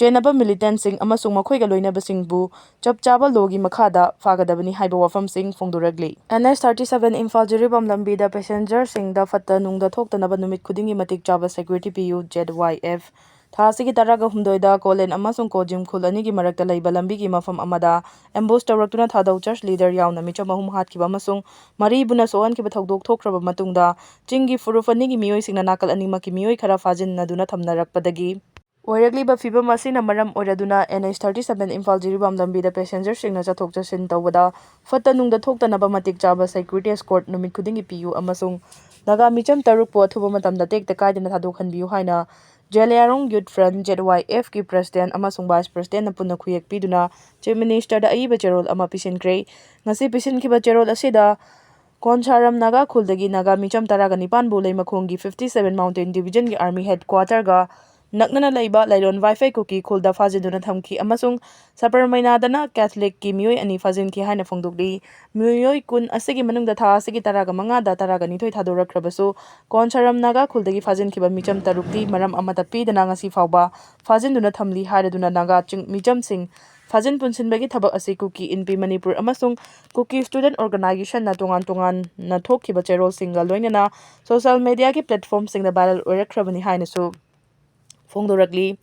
ꯆꯦꯟꯅꯕ ꯃꯤꯂꯤꯇꯦꯟꯁꯤꯡ ꯑꯃꯁꯨꯡ ꯃꯈꯣꯏꯒ ꯂꯣꯏꯅꯕꯁꯤꯡꯕꯨ ꯆꯞ ꯆꯥꯕ ꯂꯣꯒꯤ ꯃꯈꯥꯗ ꯐꯥꯒꯗꯕꯅꯤ ꯍꯥꯏꯕ ꯋꯥꯐꯝꯁꯤꯡ ꯐꯣꯡꯗꯣꯔꯛꯂꯤ꯫ N H thirty seven Imphal Jiribam ꯂꯝꯕꯤꯗ ꯄꯦꯁꯦꯟꯖꯔꯁꯤꯡꯗ ꯐꯠꯇ ꯅꯨꯡꯗ ꯊꯣꯛꯇꯅꯕ ꯅꯨꯃꯤꯠ ꯈꯨꯗꯤꯡꯒꯤ ꯃꯇꯤꯛ ꯆꯥꯕ ꯁꯦꯀ꯭ꯌꯨꯔꯤꯇꯤ ꯄꯤꯌꯨ꯫ ꯖꯦꯗ ꯋꯥꯏ ꯑꯦꯐ꯫ ꯊꯥ ꯑꯁꯤꯒꯤ ꯇꯔꯥꯒ ꯍꯨꯝꯗꯣꯏꯗ ꯀꯣꯂꯦꯟ ꯑꯃꯁꯨꯡ ꯀꯣꯖꯤꯝ ꯈꯨꯜ ꯑꯅꯤꯒꯤ ꯃꯔꯛꯇ ꯂꯩꯕ ꯂꯝꯕꯤꯒꯤ ꯃꯐꯝ ꯑꯃꯗ ꯑꯦꯝꯕꯨꯁ ꯇꯧꯔꯛꯇꯨꯅ ꯊꯥꯗꯧ ꯆꯔꯆ ꯂꯤꯗꯔ ꯌꯥꯎꯅ ꯃꯤꯆꯝ ꯑꯍꯨꯝ ꯍꯥꯠꯈꯤꯕ ꯑꯃꯁꯨꯡ ꯃꯔꯤꯕꯨꯅ ꯁꯣꯛꯍꯟꯈꯤꯕ ꯊꯧꯗꯣꯛ ꯊꯣꯛꯈ꯭ꯔꯕ ꯃꯇꯨꯡꯗ ꯆꯤꯡꯒꯤ ꯐꯨꯔꯨꯞ ꯑꯅꯤꯒꯤ ꯃꯤꯑꯣꯏꯁꯤꯡꯅ ꯅꯥꯀꯜ ꯑꯅꯤꯃꯛꯀꯤ ꯃꯤꯑꯣꯏ ꯈꯔ ꯐꯥꯖꯤꯟꯅꯗꯨꯅ ꯊꯝꯅꯔꯛꯄꯗꯒꯤ ꯑꯣꯏꯔꯛꯂꯤꯕ ꯐꯤꯕꯝ ꯑꯁꯤꯅ ꯃꯔꯝ ꯑꯣꯏꯔꯗꯨꯅ N H thirty seven Imphal Jiribam ꯂꯝꯕꯤꯗ ꯄꯦꯁꯦꯟꯖꯔꯁꯤꯡꯅ ꯆꯠꯊꯣꯛ ꯆꯠꯁꯤꯟ ꯇꯧꯕꯗ ꯐꯠꯇ ꯅꯨꯡꯗ ꯊꯣꯛꯇꯅꯕ ꯃꯇꯤꯛ ꯆꯥꯕ ꯁꯦꯀ꯭ꯌꯨꯔꯤꯇꯤ ꯑꯦꯁꯀꯣꯔꯠ ꯅꯨꯃꯤꯠ ꯈꯨꯗꯤꯡꯒꯤ ꯄꯤꯌꯨ ꯑꯃꯁꯨꯡ ꯅꯥꯒꯥ ꯃꯤꯆꯝ ꯇꯔꯨꯛꯄꯨ ꯑꯊꯨꯕ ꯃꯇꯝꯗ ꯇꯦꯛꯇ ꯀꯥꯏꯗꯅ ꯊꯥꯗꯣꯛꯍꯟꯕꯤꯌꯨ ꯍꯥꯏꯅ ꯖꯦꯂꯤꯌꯥꯡꯔꯣꯡ ꯌꯨꯠ ꯐ꯭ꯔꯟꯠ, ꯖꯦꯗ ꯋꯥꯏ ꯑꯦꯐꯀꯤ ꯄ꯭ꯔꯦꯁꯤꯗꯦꯟꯠ ꯑꯃꯁꯨꯡ ꯚꯥꯏꯁ ꯄ꯭ꯔꯦꯁꯤꯗꯦꯟꯠꯅ ꯄꯨꯟꯅ ꯈꯨꯌꯦꯛ ꯄꯤꯗꯨꯅ ꯆꯤꯐ ꯃꯤꯅꯤꯁꯇꯔꯗ ꯑꯏꯕ ꯆꯦꯔꯣꯜ ꯑꯃ ꯄꯤꯁꯤꯟꯈ꯭ꯔꯦ꯫ ꯉꯁꯤ ꯄꯤꯁꯤꯟꯈꯤꯕ ꯆꯦꯔꯣꯜ ꯑꯁꯤꯗ ꯀꯣꯟꯁꯥꯔꯝ ꯅꯥꯒꯥ ꯈꯨꯜꯗꯒꯤ ꯅꯥꯒꯥ ꯃꯤꯆꯝ ꯇꯔꯥꯒ ꯅꯤꯄꯥꯟꯕꯨ ꯂꯩꯃꯈꯣꯡꯒꯤ fifty seven Mountain Divisionꯒꯤ Army Headquarterꯒ ꯅꯛꯅꯅ ꯂꯩꯕ ꯂꯥꯏꯂꯣꯟ ꯋꯥꯏꯐꯩ ꯀꯨꯀꯤ ꯈꯨꯜꯗ ꯐꯥꯖꯤꯟꯗꯨꯅ ꯊꯝꯈꯤ ꯑꯃꯁꯨꯡ ꯁꯕꯔꯃꯩꯅꯥꯗꯅ ꯀꯦꯊꯂꯤꯛꯀꯤ ꯃꯤꯑꯣꯏ ꯑꯅꯤ ꯐꯥꯖꯤꯟꯈꯤ ꯍꯥꯏꯅ ꯐꯣꯡꯗꯣꯛꯂꯤ꯫ ꯃꯤꯑꯣꯏ ꯀꯨꯟ ꯑꯁꯤꯒꯤ ꯃꯅꯨꯡꯗ ꯊꯥ ꯑꯁꯤꯒꯤ ꯇꯔꯥꯒ ꯃꯉꯥꯗ ꯇꯔꯥꯒ ꯅꯤꯊꯣꯏ ꯊꯥꯗꯣꯔꯛꯈ꯭ꯔꯕꯁꯨ, ꯀꯣꯟꯁꯥꯔꯝ ꯅꯥꯒꯥ ꯈꯨꯜꯗꯒꯤ ꯐꯥꯖꯤꯟꯈꯤꯕ ꯃꯤꯆꯝ ꯇꯔꯨꯛꯇꯤ ꯃꯔꯝ ꯑꯃꯠꯇ ꯄꯤꯗꯅ ꯉꯁꯤ ꯐꯥꯎꯕ ꯐꯥꯖꯤꯟꯗꯨꯅ ꯊꯝꯂꯤ ꯍꯥꯏꯔꯗꯨꯅ ꯅꯥꯒꯥ ꯆꯤꯡ-, ꯃꯤꯆꯝꯁꯤꯡ ꯐꯥꯖꯤꯟ ꯄꯨꯟꯁꯤꯟꯕꯒꯤ ꯊꯕꯛ ꯑꯁꯤ ꯀꯨꯀꯤ ꯏꯟꯄꯤ ꯃꯅꯤꯄꯨꯔ ꯑꯃꯁꯨꯡ ꯀꯨꯀꯤ ꯁ꯭ꯇꯨꯗꯦꯟꯠ ꯑꯣꯔꯒꯅꯥꯏꯖꯦꯁꯟꯅ ꯇꯣꯉꯥꯟ ꯇꯣꯉꯥꯟꯅ ꯊꯣꯛꯈꯤꯕ ꯆꯦꯔꯣꯜꯁꯤꯡꯒ ꯂꯣꯏꯅꯅ ꯁꯣꯁꯤꯌꯦꯜ ꯃꯦꯗꯤꯌꯥꯒꯤ ꯄ꯭ꯂꯦꯠꯐꯣꯔꯝꯁꯤꯡꯗ ꯚꯥꯏꯔꯦꯜ ꯑꯣꯏꯔꯛꯈ꯭ꯔꯕꯅꯤ ꯍꯥꯏꯅꯁꯨ ꯐꯣꯡꯗꯣꯔꯛꯂꯤ꯫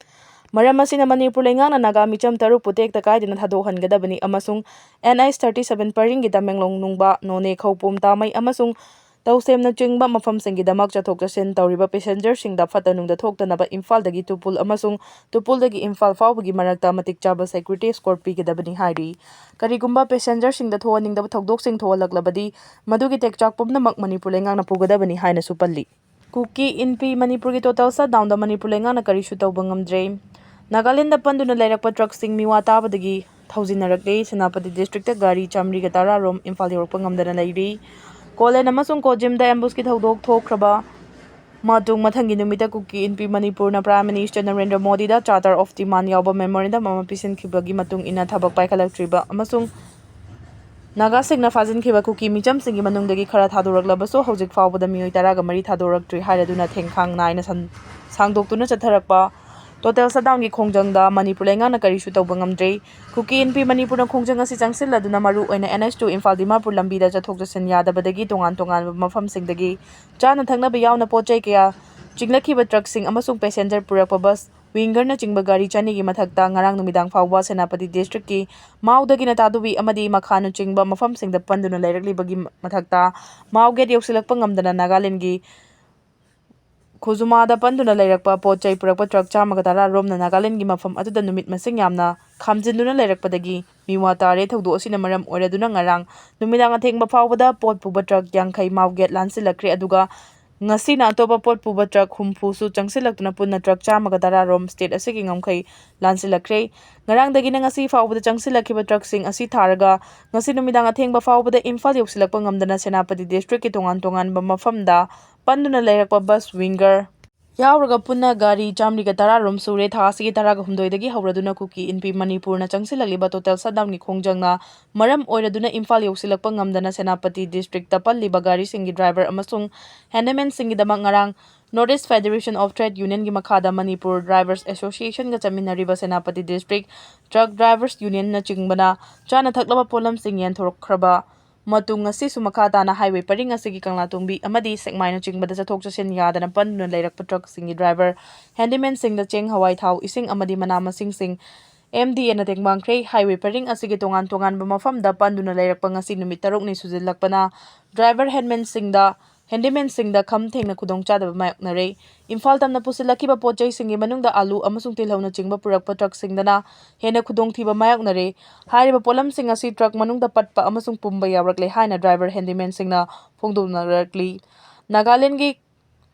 ꯃꯔꯝ ꯑꯁꯤꯅ ꯃꯅꯤꯄꯨꯔ ꯂꯩꯉꯥꯛꯅ ꯅꯥꯒꯥ ꯃꯤꯆꯝ ꯇꯔꯨꯛꯄꯨ ꯇꯦꯛꯇ ꯀꯥꯏꯗꯅ ꯊꯥꯗꯣꯛꯍꯟꯒꯗꯕꯅꯤ ꯑꯃꯁꯨꯡ ꯑꯦꯟ ꯑꯩꯆ thirty seven ꯄꯔꯤꯡꯒꯤ ꯇꯃꯦꯡꯂꯣꯡ ꯅꯨꯡꯕ, ꯅꯣꯅꯦ ꯈꯧꯄꯨꯝ ꯇꯥꯃꯩ ꯑꯃꯁꯨꯡ ꯇꯧꯁꯦꯝꯅꯆꯤꯡꯕ ꯃꯐꯝꯁꯤꯡꯒꯤꯗꯃꯛ ꯆꯠꯊꯣꯛ ꯆꯠꯁꯤꯟ ꯇꯧꯔꯤꯕ ꯄꯦꯁꯦꯟꯖꯔꯁꯤꯡꯗ ꯐꯠꯇ ꯅꯨꯡꯗ ꯊꯣꯛꯇꯅꯕ ꯏꯝꯐꯥꯜꯗꯒꯤ ꯇꯨꯄꯨꯜ ꯑꯃꯁꯨꯡ ꯇꯨꯄꯨꯜꯗꯒꯤ ꯏꯝꯐꯥꯜ ꯐꯥꯎꯕꯒꯤ ꯃꯔꯛꯇ ꯃꯇꯤꯛ ꯆꯥꯕ ꯁꯦꯀ꯭ꯌꯨꯔꯤꯇꯤ ꯑꯦꯁꯀꯣꯔꯠ ꯄꯤꯒꯗꯕꯅꯤ ꯍꯥꯏꯔꯤ꯫ ꯀꯔꯤꯒꯨꯝꯕ ꯄꯦꯁꯦꯟꯖꯔꯁꯤꯡꯗ ꯊꯣꯛꯍꯟꯅꯤꯡꯗꯕ ꯊꯧꯗꯣꯛꯁꯤꯡ ꯊꯣꯛꯍꯜꯂꯛꯂꯕꯗꯤ ꯃꯗꯨꯒꯤ ꯇꯦꯛꯆꯥꯛ ꯄꯨꯝꯅꯃꯛ ꯃꯅꯤꯄꯨꯔ ꯂꯩꯉꯥꯛꯅ ꯄꯨꯒꯗꯕꯅꯤ ꯍꯥꯏꯅꯁꯨ ꯄꯜꯂꯤ꯫ ꯀꯨꯀꯤ ꯏꯟꯄꯤ ꯃꯅꯤꯄꯨꯔꯒꯤ ꯇꯣꯇꯦꯜ ꯁꯠꯗꯥꯎꯟꯗ ꯃꯅꯤꯄꯨꯔ ꯂꯩꯉꯥꯛꯅ ꯀꯔꯤꯁꯨ ꯇꯧꯕ ꯉꯝꯗ꯭ꯔꯦ꯫ ꯅꯥꯒꯥꯂꯦꯟꯗ ꯄꯟꯗꯨꯅ ꯂꯩꯔꯛꯄ ꯇ꯭ꯔꯛꯁꯤꯡ ꯃꯤꯋꯥ ꯇꯥꯕꯗꯒꯤ ꯊꯧꯖꯤꯟꯅꯔꯛꯂꯦ꯫ ꯁꯦꯅꯥꯄꯇꯤ ꯗꯤꯁꯇ꯭ꯔꯤꯛꯇ ꯒꯥꯔꯤ ꯆꯥꯃꯔꯤꯒ ꯇꯔꯥ ꯔꯣꯝ ꯏꯝꯐꯥꯜ ꯌꯧꯔꯛꯄ ꯉꯝꯗꯅ ꯂꯩꯔꯤ꯫ ꯀꯣꯂꯦꯟ ꯑꯃꯁꯨꯡ ꯀꯣꯖꯤꯝꯗ ꯑꯦꯝꯕꯨꯁꯀꯤ ꯊꯧꯗꯣꯛ ꯊꯣꯛꯈ꯭ꯔꯕ ꯃꯇꯨꯡ ꯃꯊꯪꯒꯤ ꯅꯨꯃꯤꯠꯇ ꯀꯨꯀꯤ ꯏꯟꯄꯤ ꯃꯅꯤꯄꯨꯔꯅ ꯄ꯭ꯔꯥꯏꯝ ꯃꯤꯅꯤꯁꯇꯔ ꯅꯔꯦꯟꯗ꯭ꯔ ꯃꯣꯗꯤꯗ ꯆꯥꯔꯇꯔ ꯑꯣꯐ ꯗꯤꯃꯥꯟ ꯌꯥꯎꯕ ꯃꯦꯃꯣꯔꯦꯟꯗꯝ ꯑꯃ ꯄꯤꯁꯤꯟꯈꯤꯕꯒꯤ ꯃꯇꯨꯡ ꯏꯟꯅ ꯊꯕꯛ ꯄꯥꯏꯈꯠꯂꯛꯇ꯭ꯔꯤꯕ ꯑꯃꯁꯨꯡ ꯅꯥꯒꯥꯁꯤꯡꯅ ꯐꯥꯖꯤꯟꯈꯤꯕ ꯀꯨꯀꯤ ꯃꯤꯆꯝꯁꯤꯡꯒꯤ ꯃꯅꯨꯡꯗꯒꯤ ꯈꯔ ꯊꯥꯗꯣꯔꯛꯂꯕꯁꯨ, ꯍꯧꯖꯤꯛ ꯐꯥꯎꯕꯗ ꯃꯤꯑꯣꯏ ꯇꯔꯥꯒ ꯃꯔꯤ ꯊꯥꯗꯣꯔꯛꯇ꯭ꯔꯤ ꯍꯥꯏꯔꯗꯨꯅ ꯊꯦꯡꯈꯥꯡ ꯅꯥꯏꯅ ꯁꯟ-, ꯁꯥꯡꯗꯣꯛꯇꯨꯅ ꯆꯠꯊꯔꯛꯄ ꯇꯣꯇꯦꯜ ꯁꯠꯗꯥꯎꯟꯒꯤ ꯈꯣꯡꯖꯪꯗ ꯃꯅꯤꯄꯨꯔ ꯂꯩꯉꯥꯛꯅ ꯀꯔꯤꯁꯨ ꯇꯧꯕ ꯉꯝꯗ꯭ꯔꯤ꯫ ꯀꯨꯀꯤ ꯏꯟꯄꯤ ꯃꯅꯤꯄꯨꯔꯅ ꯈꯣꯡꯖꯪ ꯑꯁꯤ ꯆꯪꯁꯤꯜꯂꯗꯨꯅ ꯃꯔꯨ ꯑꯣꯏꯅ N S two Imphal Dimapur ꯂꯝꯕꯤꯗ ꯆꯠꯊꯣꯛ ꯆꯠꯁꯤꯟ ꯌꯥꯗꯕꯗꯒꯤ ꯇꯣꯉꯥꯟ ꯇꯣꯉꯥꯟꯕ ꯃꯐꯝꯁꯤꯡꯗꯒꯤ ꯆꯥꯅ ꯊꯛꯅꯕ ꯌꯥꯎꯅ ꯄꯣꯠ ꯆꯩ ꯀꯌꯥ ꯆꯤꯡꯂꯛꯈꯤꯕ ꯇ꯭ꯔꯛꯁꯤꯡ ꯑꯃꯁꯨꯡ ꯄꯦꯁꯦꯟꯖꯔ ꯄꯨꯔꯛꯄ ꯕꯁ ꯋꯤꯡꯒꯔꯅꯆꯤꯡꯕ ꯒꯥꯔꯤ ꯆꯅꯤꯒꯤ ꯃꯊꯛꯇ ꯉꯔꯥꯡ ꯅꯨꯃꯤꯗꯥꯡ ꯐꯥꯎꯕ ꯁꯦꯅꯥꯄꯇꯤ ꯗꯤꯁꯇ꯭ꯔꯤꯛꯀꯤ ꯃꯥꯎꯗꯒꯤꯅ ꯇꯥꯗꯨꯕꯤ ꯑꯃꯗꯤ ꯃꯈꯥꯅꯆꯤꯡꯕ ꯃꯐꯝꯁꯤꯡꯗ ꯄꯟꯗꯨꯅ ꯂꯩꯔꯛꯂꯤꯕꯒꯤ ꯃꯊꯛꯇ ꯃꯥꯎ ꯒꯦꯠ ꯌꯧꯁꯤꯜꯂꯛꯄ ꯉꯝꯗꯅ ꯅꯥꯒꯥꯂꯦꯟꯗꯒꯤ ꯈꯨꯖꯨꯃꯥꯗ ꯄꯟꯗꯨꯅ ꯂꯩꯔꯛꯄ ꯄꯣꯠ ꯆꯩ ꯄꯨꯔꯛꯄ ꯇ꯭ꯔꯛ ꯆꯥꯝꯃꯒ ꯇꯔꯥ ꯔꯣꯝꯅ ꯅꯥꯒꯥꯂꯦꯟꯒꯤ ꯃꯐꯝ ꯑꯗꯨꯗ ꯅꯨꯃꯤꯠ ꯃꯁꯤꯡ ꯌꯥꯝꯅ ꯈꯥꯝꯖꯤꯟꯗꯨꯅ ꯂꯩꯔꯛꯄꯗꯒꯤ ꯃꯤꯋꯥ ꯇꯥꯔꯦ꯫ ꯊꯧꯗꯣꯛ ꯑꯁꯤꯅ ꯃꯔꯝ ꯑꯣꯏꯔꯗꯨꯅ ꯉꯔꯥꯡ ꯅꯨꯃꯤꯗꯥꯡ ꯑꯊꯦꯡꯕ ꯐꯥꯎꯕꯗ ꯄꯣꯠ ꯄꯨꯕ ꯇ꯭ꯔꯛ ꯌꯥꯡꯈꯩ ꯃꯥꯎ ꯒꯦꯠ ꯂꯥꯟꯁꯤꯜꯂꯛꯈ꯭ꯔꯦ꯫ ꯑꯗꯨꯒ ꯉꯁꯤꯅ ꯑꯇꯣꯞꯄ ꯄꯣꯠ ꯄꯨꯕ ꯇ꯭ꯔꯛ ꯍꯨꯝꯐꯨꯁꯨ ꯆꯪꯁꯤꯜꯂꯛꯇꯨꯅ ꯄꯨꯟꯅ ꯇ꯭ꯔꯛ ꯆꯥꯝꯃꯒ ꯇꯔꯥ ꯔꯣꯝ ꯁ꯭ꯇꯦꯠ ꯑꯁꯤꯒꯤ ꯉꯝꯈꯩ ꯂꯥꯟꯁꯤꯜꯂꯛꯈ꯭ꯔꯦ꯫ ꯉꯔꯥꯡꯗꯒꯤꯅ ꯉꯁꯤ ꯐꯥꯎꯕꯗ ꯆꯪꯁꯤꯜꯂꯛꯈꯤꯕ ꯇ꯭ꯔꯛꯁꯤꯡ ꯑꯁꯤ ꯊꯥꯔꯒ ꯉꯁꯤ ꯅꯨꯃꯤꯗꯥꯡ ꯑꯊꯦꯡꯕ ꯐꯥꯎꯕꯗ ꯏꯝꯐꯥꯜ ꯌꯧꯁꯤꯜꯂꯛꯄ ꯉꯝꯗꯅ ꯁꯦꯅꯥꯄꯇꯤ ꯗꯤꯁꯇ꯭ꯔꯤꯛꯀꯤ ꯇꯣꯉꯥꯟ ꯇꯣꯉꯥꯟꯕ ꯃꯐꯝꯗ ꯄꯟꯗꯨꯅ ꯂꯩꯔꯛꯄ ꯕꯁ ꯋꯤꯡꯒꯔ ꯌꯥꯎꯔꯒ ꯄꯨꯟꯅ ꯒꯥꯔꯤ ꯆꯥꯝꯃꯔꯤꯒ ꯇꯔꯥ ꯔꯣꯝ ꯁꯨꯔꯦ꯫ ꯊꯥ ꯑꯁꯤꯒꯤ ꯇꯔꯥꯒ ꯍꯨꯝꯗꯣꯏꯗꯒꯤ ꯍꯧꯔꯗꯨꯅ ꯀꯨꯀꯤ ꯏꯟꯄꯤ ꯃꯅꯤꯄꯨꯔꯅ ꯆꯪꯁꯤꯜꯂꯛꯂꯤꯕ ꯇꯣꯇꯦꯜ ꯁꯠꯗꯥꯎꯟꯒꯤ ꯈꯣꯡꯖꯪꯅ ꯃꯔꯝ ꯑꯣꯏꯔꯗꯨꯅ ꯏꯝꯐꯥꯜ ꯌꯧꯁꯤꯜꯂꯛꯄ ꯉꯝꯗꯅ ꯁꯦꯅꯥꯄꯇꯤ ꯗꯤꯁꯇ꯭ꯔꯤꯛꯇ ꯄꯜꯂꯤꯕ ꯒꯥꯔꯤꯁꯤꯡꯒꯤ ꯗ꯭ꯔꯥꯏꯚꯔ ꯑꯃꯁꯨꯡ ꯍꯦꯟꯗꯃꯦꯟꯁꯤꯡꯒꯤꯗꯃꯛ ꯉꯔꯥꯡ North East Federation of Trade Unionꯒꯤ ꯃꯈꯥꯗ ꯃꯅꯤꯄꯨꯔ ꯗ꯭ꯔꯥꯏꯚꯔꯁ ꯑꯦꯁꯣꯁꯤꯌꯦꯁꯟꯒ ꯆꯠꯃꯤꯟꯅꯔꯤꯕ ꯁꯦꯅꯥꯄꯇꯤ ꯗꯤꯁꯇ꯭ꯔꯤꯛ ꯇ꯭ꯔꯛ ꯗ꯭ꯔꯥꯏꯚꯔꯁ ꯌꯨꯅꯤꯌꯟꯅꯆꯤꯡꯕꯅ ꯆꯥꯅ ꯊꯛꯅꯕ ꯄꯣꯠꯂꯝꯁꯤꯡ ꯌꯦꯟꯊꯣꯛꯈ꯭ꯔꯕ ꯃꯇꯨꯡ, ꯉꯁꯤꯁꯨ ꯃꯈꯥ ꯇꯥꯅ ꯍꯥꯏꯋꯦ ꯄꯔꯤꯡ ꯑꯁꯤꯒꯤ ꯀꯪꯂꯥꯇꯣꯡꯕꯤ ꯑꯃꯗꯤ ꯁꯦꯛꯃꯥꯏꯅꯆꯤꯡꯕꯗ ꯆꯠꯊꯣꯛ ꯆꯠꯁꯤꯟ ꯌꯥꯗꯅ ꯄꯟꯗꯨꯅ ꯂꯩꯔꯛꯄ ꯇ꯭ꯔꯛꯁꯤꯡꯒꯤ ꯗ꯭ꯔꯥꯏꯚꯔ, ꯍꯦꯟꯗꯤꯃꯦꯟꯁꯤꯡꯗ ꯆꯦꯡ, ꯍꯋꯥꯏ, ꯊꯥꯎ, ꯏꯁꯤꯡ ꯑꯃꯗꯤ ꯃꯅꯥ ꯃꯁꯤꯡꯁꯤꯡ ꯑꯦꯝ ꯗꯤ ꯑꯦꯅ ꯇꯦꯡꯕꯥꯡꯈ꯭ꯔꯦ꯫ ꯍꯥꯏꯋꯦ ꯄꯔꯤꯡ ꯑꯁꯤꯒꯤ ꯇꯣꯉꯥꯟ ꯇꯣꯉꯥꯟꯕ ꯃꯐꯝꯗ ꯄꯟꯗꯨꯅ ꯂꯩꯔꯛꯄ ꯉꯁꯤ ꯅꯨꯃꯤꯠ ꯇꯔꯨꯛꯅꯤ ꯁꯨꯖꯤꯜꯂꯛꯄꯅ ꯗ꯭ꯔꯥꯏꯚꯔ, ꯍꯦꯟꯗꯃꯦꯟꯁꯤꯡꯗ, ꯍꯦꯟꯗꯤꯃꯦꯟꯁꯤꯡꯗ ꯈꯝ ꯊꯦꯡꯅ ꯈꯨꯗꯣꯡꯆꯥꯗꯕ ꯃꯥꯌꯣꯛꯅꯔꯦ꯫ ꯏꯝꯐꯥꯜ ꯇꯝꯅ ꯄꯨꯁꯤꯜꯂꯛꯈꯤꯕ ꯄꯣꯠ ꯆꯩꯁꯤꯡꯒꯤ ꯃꯅꯨꯡꯗ ꯑꯥꯂꯨ ꯑꯃꯁꯨꯡ ꯇꯤꯜꯍꯧꯅꯆꯤꯡꯕ ꯄꯨꯔꯛꯄ ꯇ꯭ꯔꯛꯁꯤꯡꯗꯅ ꯍꯦꯟꯅ ꯈꯨꯗꯣꯡꯊꯤꯕ ꯃꯥꯌꯣꯛꯅꯔꯦ꯫ ꯍꯥꯏꯔꯤꯕ ꯄꯣꯠꯂꯝꯁꯤꯡ ꯑꯁꯤ ꯇ꯭ꯔꯛ ꯃꯅꯨꯡꯗ ꯄꯠꯄ ꯑꯃꯁꯨꯡ ꯄꯨꯝꯕ ꯌꯥꯎꯔꯛꯂꯦ ꯍꯥꯏꯅ ꯗ꯭ꯔꯥꯏꯚꯔ, ꯍꯦꯟꯗꯤꯃꯦꯟꯁꯤꯡꯅ ꯐꯣꯡꯗꯣꯛꯅꯔꯛꯂꯤ꯫ ꯅꯥꯒꯥꯂꯦꯟꯒꯤ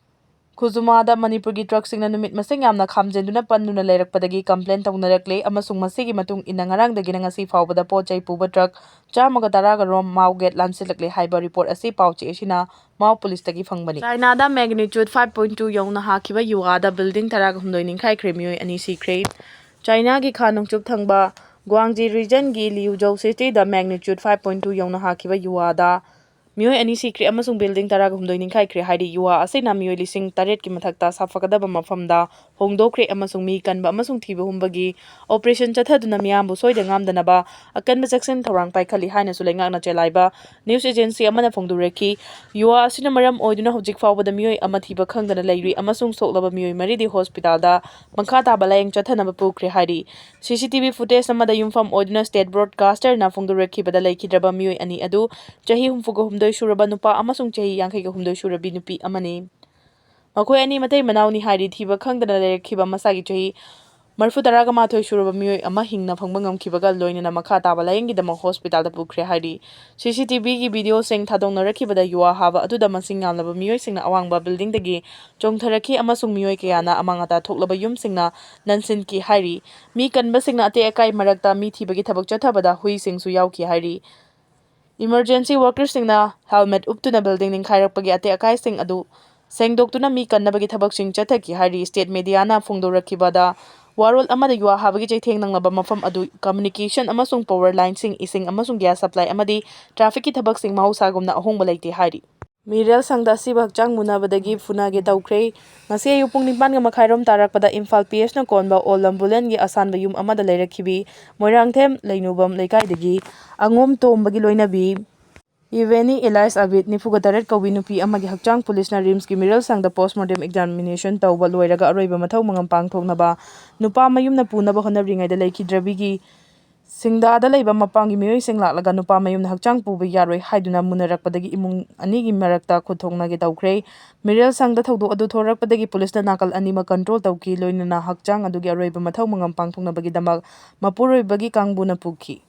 ꯈꯨꯖꯨꯃꯥꯗ ꯃꯅꯤꯄꯨꯔꯒꯤ ꯇ꯭ꯔꯛꯁꯤꯡꯅ ꯅꯨꯃꯤꯠ ꯃꯁꯤꯡ ꯌꯥꯝꯅ ꯈꯥꯝꯖꯤꯟꯗꯨꯅ ꯄꯟꯗꯨꯅ ꯂꯩꯔꯛꯄꯗꯒꯤ ꯀꯝꯄ꯭ꯂꯦꯟ ꯇꯧꯅꯔꯛꯂꯦ ꯑꯃꯁꯨꯡ ꯃꯁꯤꯒꯤ ꯃꯇꯨꯡ ꯏꯟꯅ ꯉꯔꯥꯡꯗꯒꯤꯅ ꯉꯁꯤ ꯐꯥꯎꯕꯗ ꯄꯣꯠ ꯆꯩ ꯄꯨꯕ ꯇ꯭ꯔꯛ ꯆꯥꯝꯃꯒ ꯇꯔꯥꯒ ꯔꯣꯝ ꯃꯥꯎ ꯒꯦꯠ ꯂꯥꯟꯁꯤꯜꯂꯛꯂꯦ ꯍꯥꯏꯕ ꯔꯤꯄꯣꯔꯠ ꯑꯁꯤ ꯄꯥꯎ ꯆꯦ ꯑꯁꯤꯅ ꯃꯥꯎ ꯄꯨꯂꯤꯁꯇꯒꯤ ꯐꯪꯕꯅꯤ꯫ ꯆꯥꯏꯅꯥꯗ magnitude five point two ꯌꯧꯅ ꯍꯥꯈꯤꯕ ꯌꯨꯋꯥꯗ building ꯇꯔꯥꯒ ꯍꯨꯝꯗꯣꯏ ꯅꯤꯡꯈꯥꯏꯈ꯭ꯔꯦ, ꯃꯤꯑꯣꯏ ꯑꯅꯤ ꯁꯤꯈ꯭ꯔꯦ꯫ ꯆꯥꯏꯅꯥꯒꯤ ꯈꯥ ꯅꯣꯡꯆꯨꯞ ꯊꯪꯕ ꯒ꯭ꯋꯥꯡꯖꯤ ꯔꯤꯖꯟꯒꯤ ꯂꯤꯌꯨꯖꯧ ꯁꯤꯇꯤꯗ magnitude five point two ꯌꯧꯅ ꯍꯥꯈꯤꯕ ꯌꯨꯋꯥꯗ ꯃꯤꯑꯣꯏ ꯑꯅꯤ ꯁꯤꯈ꯭ꯔꯦ ꯑꯃꯁꯨꯡ building ꯇꯔꯥꯒ ꯍꯨꯝꯗꯣꯏ ꯅꯤꯡꯈꯥꯏꯈ꯭ꯔꯦ ꯍꯥꯏꯔꯤ꯫ ꯌꯨꯋꯥ ꯑꯁꯤꯅ ꯃꯤꯑꯣꯏ ꯂꯤꯁꯤꯡ ꯇꯔꯦꯠꯀꯤ ꯃꯊꯛꯇ ꯁꯥꯐꯒꯗꯕ ꯃꯐꯝꯗ ꯍꯣꯡꯗꯣꯛꯈ꯭ꯔꯦ ꯑꯃꯁꯨꯡ ꯃꯤ ꯀꯟꯕ ꯑꯃꯁꯨꯡ ꯊꯤꯕ ꯍꯨꯝꯕꯒꯤ operation ꯆꯠꯊꯗꯨꯅ ꯃꯤꯌꯥꯝꯕꯨ ꯁꯣꯏꯗ ꯉꯥꯝꯗꯅꯕ ꯑꯀꯟꯕ ꯆꯦꯛꯁꯤꯟ ꯊꯧꯔꯥꯡ ꯄꯥꯏꯈꯠꯂꯤ ꯍꯥꯏꯅꯁꯨ ꯂꯩꯉꯥꯛꯅ ꯆꯦꯜꯂꯥꯏꯕ news agency ꯑꯃꯅ ꯐꯣꯡꯗꯣꯔꯛꯈꯤ꯫ ꯌꯨꯋꯥ ꯑꯁꯤꯅ ꯃꯔꯝ ꯑꯣꯏꯗꯨꯅ ꯍꯧꯖꯤꯛ ꯐꯥꯎꯕꯗ ꯃꯤꯑꯣꯏ ꯑꯃ ꯊꯤꯕ ꯈꯪꯗꯅ ꯂꯩꯔꯤ ꯑꯃꯁꯨꯡ ꯁꯣꯛꯂꯕ ꯃꯤꯑꯣꯏ ꯃꯔꯤꯗꯤ hospitalꯗ ꯃꯈꯥ ꯇꯥꯕ ꯂꯥꯌꯦꯡ ꯆꯠꯊꯅꯕ ꯄꯨꯈ꯭ꯔꯦ ꯍꯥꯏꯔꯤ꯫ C C T V footage ꯑꯃꯗ ꯌꯨꯝꯐꯝ ꯑꯣꯏꯗꯨꯅ state broadcasterꯅ ꯐꯣꯡꯗꯣꯔꯛꯈꯤꯕꯗ ꯂꯩꯈꯤꯗ꯭ꯔꯕ ꯃꯤꯑꯣꯏ ꯑꯅꯤ ꯑꯗꯨ ꯆꯍꯤ ꯍꯨꯝꯐꯨꯒ ꯍꯨꯝꯗꯣꯏ ꯁꯨꯔꯕ ꯅꯨꯄꯥ ꯑꯃꯁꯨꯡ ꯆꯍꯤ ꯌꯥꯡꯈꯩꯒ ꯍꯨꯝꯗꯣꯏ ꯁꯨꯔꯕꯤ ꯅꯨꯄꯤ ꯑꯃꯅꯤ꯫ ꯃꯈꯣꯏ ꯑꯅꯤ ꯃꯇꯩ ꯃꯅꯥꯎꯅꯤ ꯍꯥꯏꯔꯤ꯫ ꯊꯤꯕ ꯈꯪꯗꯅ ꯂꯩꯔꯛꯈꯤꯕ ꯃꯁꯥꯒꯤ ꯆꯍꯤ ꯃꯔꯤꯐꯨ ꯇꯔꯥꯒ ꯃꯥꯊꯣꯏ ꯁꯨꯔꯕ ꯃꯤꯑꯣꯏ ꯑꯃ ꯍꯤꯡꯅ ꯐꯪꯕ ꯉꯝꯈꯤꯕꯒ ꯂꯣꯏꯅꯅ ꯃꯈꯥ ꯇꯥꯕ ꯂꯥꯌꯦꯡꯒꯤꯗꯃꯛ hospitalꯗ ꯄꯨꯈ꯭ꯔꯦ ꯍꯥꯏꯔꯤ꯫ C C T Vꯒꯤ videoꯁꯤꯡ ꯊꯥꯗꯣꯛꯅꯔꯛꯈꯤꯕꯗ ꯌꯨꯋꯥ ꯍꯥꯕ ꯑꯗꯨꯗ ꯃꯁꯤꯡ ꯌꯥꯝꯂꯕ ꯃꯤꯑꯣꯏꯁꯤꯡꯅ ꯑꯋꯥꯡꯕ buildingꯗꯒꯤ ꯆꯣꯡꯊꯔꯛꯈꯤ ꯑꯃꯁꯨꯡ ꯃꯤꯑꯣꯏ ꯀꯌꯥꯅ ꯑꯃꯥꯡ ꯑꯇꯥ ꯊꯣꯛꯂꯕ ꯌꯨꯝꯁꯤꯡꯅ ꯅꯟꯁꯤꯟꯈꯤ ꯍꯥꯏꯔꯤ꯫ ꯃꯤ ꯀꯟꯕꯁꯤꯡꯅ ꯑꯇꯦꯛ ꯑꯀꯥꯏ ꯃꯔꯛꯇ ꯃꯤ ꯊꯤꯕꯒꯤ ꯊꯕꯛ ꯆꯠꯊꯕꯗ ꯍꯨꯏꯁꯤꯡꯁꯨ ꯌꯥꯎꯈꯤ ꯍꯥꯏꯔꯤ꯫ Emergency workersꯁꯤꯡꯅ helmet ꯎꯞꯇꯨꯅ building ꯅꯤꯡꯈꯥꯏꯔꯛꯄꯒꯤ ꯑꯇꯦꯛ ꯑꯀꯥꯏꯁꯤꯡ ꯑꯗꯨ ꯁꯦꯡꯗꯣꯛꯇꯨꯅ ꯃꯤ ꯀꯟꯅꯕꯒꯤ ꯊꯕꯛꯁꯤꯡ ꯆꯠꯊꯈꯤ ꯍꯥꯏꯔꯤ꯫ State mediaꯅ ꯐꯣꯡꯗꯣꯔꯛꯈꯤꯕꯗ ꯋꯥꯔꯣꯜ ꯑꯃꯗ ꯌꯨꯋꯥ ꯍꯥꯕꯒꯤ ꯆꯩꯊꯦꯡ ꯅꯪꯂꯕ ꯃꯐꯝ ꯑꯗꯨ communication ꯑꯃꯁꯨꯡ power lineꯁꯤꯡ, ꯏꯁꯤꯡ ꯑꯃꯁꯨꯡ gas supply ꯑꯃꯗꯤ trafficꯀꯤ ꯊꯕꯛꯁꯤꯡ ꯃꯍꯧꯁꯥꯒꯨꯝꯅ ꯑꯍꯣꯡꯕ ꯂꯩꯇꯦ ꯍꯥꯏꯔꯤ꯫ ꯃꯤꯔꯦꯜ ꯁꯪꯗ ꯑꯁꯤꯕ ꯍꯛꯆꯥꯡ ꯃꯨꯟꯅꯕꯗꯒꯤ ꯐꯨꯅꯒꯦ ꯇꯧꯈ꯭ꯔꯦ꯫ ꯉꯁꯤ ꯑꯌꯨꯛ ꯄꯨꯡ ꯅꯤꯄꯥꯟꯒ ꯃꯈꯥꯏꯔꯣꯝ ꯇꯥꯔꯛꯄꯗ ꯏꯝꯐꯥꯜ P Hꯅ ꯀꯣꯟꯕ ꯑꯣꯜ ꯂꯝꯕꯨꯂꯦꯟꯒꯤ ꯑꯁꯥꯟꯕ ꯌꯨꯝ ꯑꯃꯗ ꯂꯩꯔꯛꯈꯤꯕꯤ ꯃꯣꯏꯔꯥꯡꯊꯦꯝ ꯂꯩꯅꯨꯕꯝ ꯂꯩꯀꯥꯏꯗꯒꯤ ꯑꯉꯣꯝ ꯇꯣꯝꯕꯒꯤ ꯂꯣꯏꯅꯕꯤ ꯏꯕꯦꯅꯤ ꯑꯦꯂꯥꯏꯁ ꯑꯕꯤꯠ, ꯅꯤꯐꯨꯒ ꯇꯔꯦꯠ ꯀꯧꯕꯤ ꯅꯨꯄꯤ ꯑꯃꯒꯤ ꯍꯛꯆꯥꯡ ꯄꯨꯂꯤꯁꯅ ꯔꯤꯝꯁꯀꯤ ꯃꯤꯔꯦꯜ ꯁꯪꯗ postmortem examination ꯇꯧꯕ ꯂꯣꯏꯔꯒ ꯑꯔꯣꯏꯕ ꯃꯊꯧ ꯃꯉꯝ ꯄꯥꯡꯊꯣꯛꯅꯕ ꯅꯨꯄꯥ ꯃꯌꯨꯝꯅ ꯄꯨꯅꯕ ꯍꯣꯠꯅꯔꯤꯉꯩꯗ ꯂꯩꯈꯤꯗ꯭ꯔꯕꯤꯒꯤ ꯁꯤꯡꯗꯥꯗ ꯂꯩꯕ ꯃꯄꯥꯝꯒꯤ ꯃꯤꯑꯣꯏꯁꯤꯡ ꯂꯥꯛꯂꯒ ꯅꯨꯄꯥ ꯃꯌꯨꯝꯅ ꯍꯛꯆꯥꯡ ꯄꯨꯕ ꯌꯥꯔꯣꯏ ꯍꯥꯏꯗꯨꯅ ꯃꯨꯟꯅꯔꯛꯄꯗꯒꯤ ꯏꯃꯨꯡ ꯑꯅꯤꯒꯤ ꯃꯔꯛꯇ ꯈꯨꯠ ꯊꯣꯛꯅꯒꯦ ꯇꯧꯈ꯭ꯔꯦ꯫ ꯃꯤꯔꯦꯜ ꯁꯪꯗ ꯊꯧꯗꯣꯛ ꯑꯗꯨ ꯊꯣꯔꯛꯄꯗꯒꯤ ꯄꯨꯂꯤꯁꯅ ꯅꯥꯀꯜ ꯑꯅꯤꯃꯛ control ꯇꯧꯈꯤ, ꯂꯣꯏꯅꯅ ꯍꯛꯆꯥꯡ ꯑꯗꯨꯒꯤ ꯑꯔꯣꯏꯕ ꯃꯊꯧ ꯃꯉꯝ ꯄꯥꯡꯊꯣꯛꯅꯕꯒꯤꯗꯃꯛ ꯃꯄꯨꯔꯣꯏꯕꯒꯤ ꯀꯥꯡꯕꯨꯅ ꯄꯨꯈꯤ꯫